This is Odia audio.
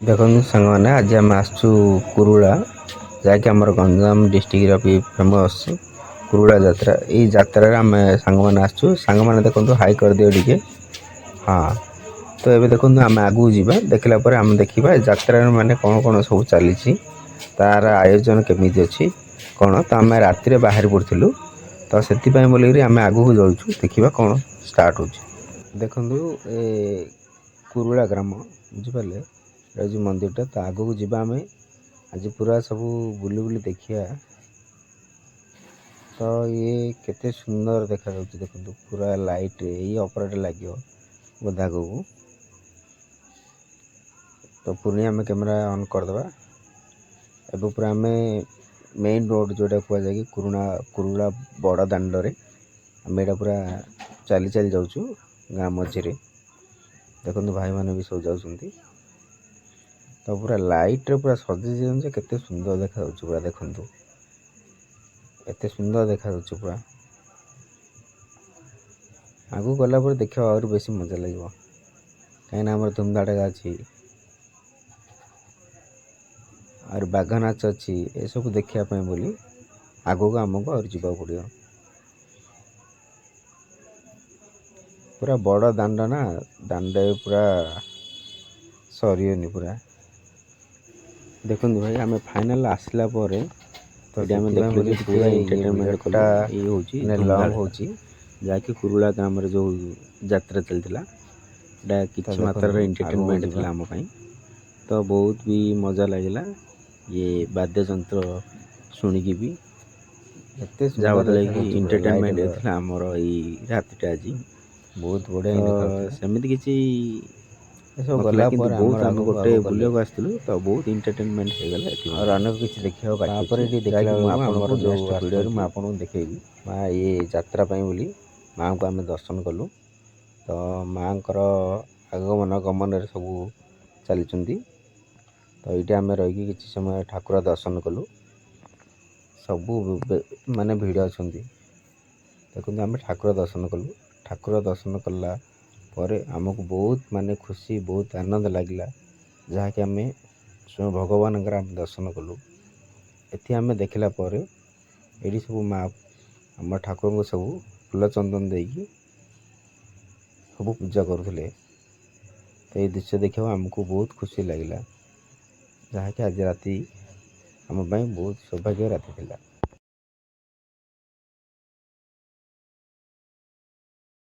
ଦେଖନ୍ତୁ ସାଙ୍ଗମାନେ, ଆଜି ଆମେ ଆସିଛୁ କୁରୁଳା, ଯାହାକି ଆମର ଗଞ୍ଜାମ ଡିଷ୍ଟ୍ରିକ୍ଟର ବି ଫେମସ୍ କୁରୁଳା ଯାତ୍ରା। ଏଇ ଯାତ୍ରାରେ ଆମେ ସାଙ୍ଗମାନେ ଆସିଛୁ। ସାଙ୍ଗମାନେ ଦେଖନ୍ତୁ, ହାଇ କରିଦିଅ ଟିକେ। ହଁ, ତ ଏବେ ଦେଖନ୍ତୁ, ଆମେ ଆଗକୁ ଯିବା। ଦେଖିଲା ପରେ ଆମେ ଦେଖିବା ଏ ଯାତ୍ରାରେ ମାନେ କ'ଣ କ'ଣ ସବୁ ଚାଲିଛି, ତାର ଆୟୋଜନ କେମିତି ଅଛି କ'ଣ। ତ ଆମେ ରାତିରେ ବାହାରି ପଡ଼ିଥିଲୁ, ତ ସେଥିପାଇଁ ବୋଲିକିରି ଆମେ ଆଗକୁ ଯାଉଛୁ। ଦେଖିବା କ'ଣ ଷ୍ଟାର୍ଟ ହେଉଛି। ଦେଖନ୍ତୁ, ଏ କୁରୁଳା ଗ୍ରାମ, ବୁଝିପାରିଲେ? ଏଇଟା ହେଉଛି ମନ୍ଦିରଟା। ତ ଆଗକୁ ଯିବା ଆମେ, ଆଜି ପୁରା ସବୁ ବୁଲି ବୁଲି ଦେଖିବା। ତ ଇଏ କେତେ ସୁନ୍ଦର ଦେଖାଯାଉଛି ଦେଖନ୍ତୁ, ପୁରା ଲାଇଟ୍ ଏଇ ଅପରେଟ୍ ଲାଗିବ ବୋଧେ ଆଗକୁ। ତ ପୁଣି ଆମେ କ୍ୟାମେରା ଅନ୍ କରିଦେବା। ଏବେ ପୁରା ଆମେ ମେନ୍ ରୋଡ଼, ଯେଉଁଟା କୁହାଯାଏ କି କୁରୁଳା ବଡ଼ ଦାଣ୍ଡରେ ଆମେ ଏଇଟା ପୁରା ଚାଲି ଚାଲି ଯାଉଛୁ ଗାଁ ମଝିରେ। ଦେଖନ୍ତୁ, ଭାଇମାନେ ବି ସବୁ ଯାଉଛନ୍ତି। ତ ପୁରା ଲାଇଟ୍ରେ ପୁରା ସଜେଇ ଦିଅନ୍ତି ଯେ କେତେ ସୁନ୍ଦର ଦେଖାଯାଉଛି ପୁରା। ଦେଖନ୍ତୁ, ଏତେ ସୁନ୍ଦର ଦେଖାଯାଉଛି ପୁରା। ଆଗକୁ ଗଲା ପରେ ଦେଖିବା, ଆହୁରି ବେଶୀ ମଜା ଲାଗିବ, କାହିଁକିନା ଆମର ଧୁମଧାଡ଼କା ଅଛି, ଆହୁରି ବାଘ ନାଚ ଅଛି। ଏସବୁ ଦେଖିବା ପାଇଁ ବୋଲି ଆଗକୁ ଆମକୁ ଆହୁରି ଯିବାକୁ ପଡ଼ିବ। ପୁରା ବଡ଼ ଦାଣ୍ଡ ନା, ଦାଣ୍ଡ ପୁରା ସରିବନି ପୁରା। ଦେଖନ୍ତୁ ଭାଇ, ଆମେ ଫାଇନାଲ୍ ଆସିଲା ପରେ ତ ଏଠି ଆମେ ସେଥିପାଇଁ ଦେଖିଲୁ ବୋଲି ଯେ ଟିକେ ପୁରା ଇଏ ଏଣ୍ଟରଟେନମେଣ୍ଟ ଭିଡ଼ିଓଟା କଲୁ। ଏଇ ହେଉଛି ମାନେ ଲଙ୍ଗ୍ ଧୁମଧାଡ଼କା, ହେଉଛି। ଯାହାକି କୁରୁଳା ଗ୍ରାମରେ ଯେଉଁ ଯାତ୍ରା ଚାଲିଥିଲା, ଏଇଟା ତ କିଛି ଦେଖନ୍ତୁ, ମାତ୍ରାରେ ଆଗକୁ ଏଣ୍ଟରଟେନମେଣ୍ଟ ଯିବା। ଥିଲା ଆମ ପାଇଁ। ତ ବହୁତ ବି ମଜା ଲାଗିଲା ଇଏ ବାଦ୍ୟଯନ୍ତ୍ର ଶୁଣିକି ବି, ଏତେ ସୁନ୍ଦର ଯାହାବଦଳରେ କି ଦେଖାଯାଉଛି ପୁରା ଏଣ୍ଟରଟେନମେଣ୍ଟ ଲାଇଟ୍ର। ହେଇଥିଲା ଆମର ଏଇ ରାତିଟା ଆଜି। ବହୁତ ବଢ଼ିଆ ତ ହିଁ ଦେଖାଯାଉଥିଲା। ସେମିତି କିଛି ଏସବୁ ନଥିଲା, ଗଲା କିନ୍ତୁ ପରେ ବହୁତ ଆମର ଆମେ ଆଗକୁ ଗୋଟେ ଆଗକୁ ଗଲେ ବୁଲିବାକୁ ଆସିଥିଲୁ, ତ ବହୁତ ଏଣ୍ଟରଟେନମେଣ୍ଟ ହେଇଗଲା ଏଠି ଆହୁରି ମଧ୍ୟ। ଅନେକ କିଛି ଦେଖିବାକୁ ବାକି ତାପରେ ଅଛି, ଏଠି ଦେଖିଲା ଯାହାକି ମୁଁ ବେଳକୁ ଆପଣଙ୍କୁ ଆମର ଯେଉଁ ନେକ୍ସଟ ଭିଡ଼ିଓରେ ଆସୁଛନ୍ତି ମୁଁ ଆପଣଙ୍କୁ ଦେଖେଇବି। ମା, ଇଏ ଯାତ୍ରା ପାଇଁ ବୋଲି ମାଆଙ୍କୁ ଆମେ ଦର୍ଶନ କଲୁ। ତ ମାଆଙ୍କର ଆଗମନ ଗମନରେ ସବୁ ଚାଲିଛନ୍ତି। ତ ଏଇଠି ଆମେ ରହିକି କିଛି ସମୟ ଠାକୁର ଦର୍ଶନ କଲୁ। ସବୁ ମାନେ ଭିଡ଼ ଅଛନ୍ତି। ଦେଖନ୍ତୁ, ଆମେ ଠାକୁର ଦର୍ଶନ କଲୁ। ଠାକୁର ଦର୍ଶନ କଲା ପରେ ଆମକୁ ବହୁତ ମାନେ ଖୁସି, ବହୁତ ଆନନ୍ଦ ଲାଗିଲା, ଯାହାକି ଆମେ ସ୍ୱୟଂ ଭଗବାନଙ୍କର ଆମେ ଦର୍ଶନ କଲୁ। ଏଠି ଆମେ ଦେଖିଲା ପରେ ଏଇଠି ସବୁ ମା ଆମ ଠାକୁରଙ୍କୁ ସବୁ ଫୁଲ ଚନ୍ଦନ ଦେଇକି ସବୁ ପୂଜା କରୁଥିଲେ। ତ ଏଇ ଦୃଶ୍ୟ ଦେଖିବାକୁ ଆମକୁ ବହୁତ ଖୁସି ଲାଗିଲା, ଯାହାକି ଆଜି ରାତି ଆମ ପାଇଁ ବହୁତ ସୌଭାଗ୍ୟ ରାତି ଥିଲା।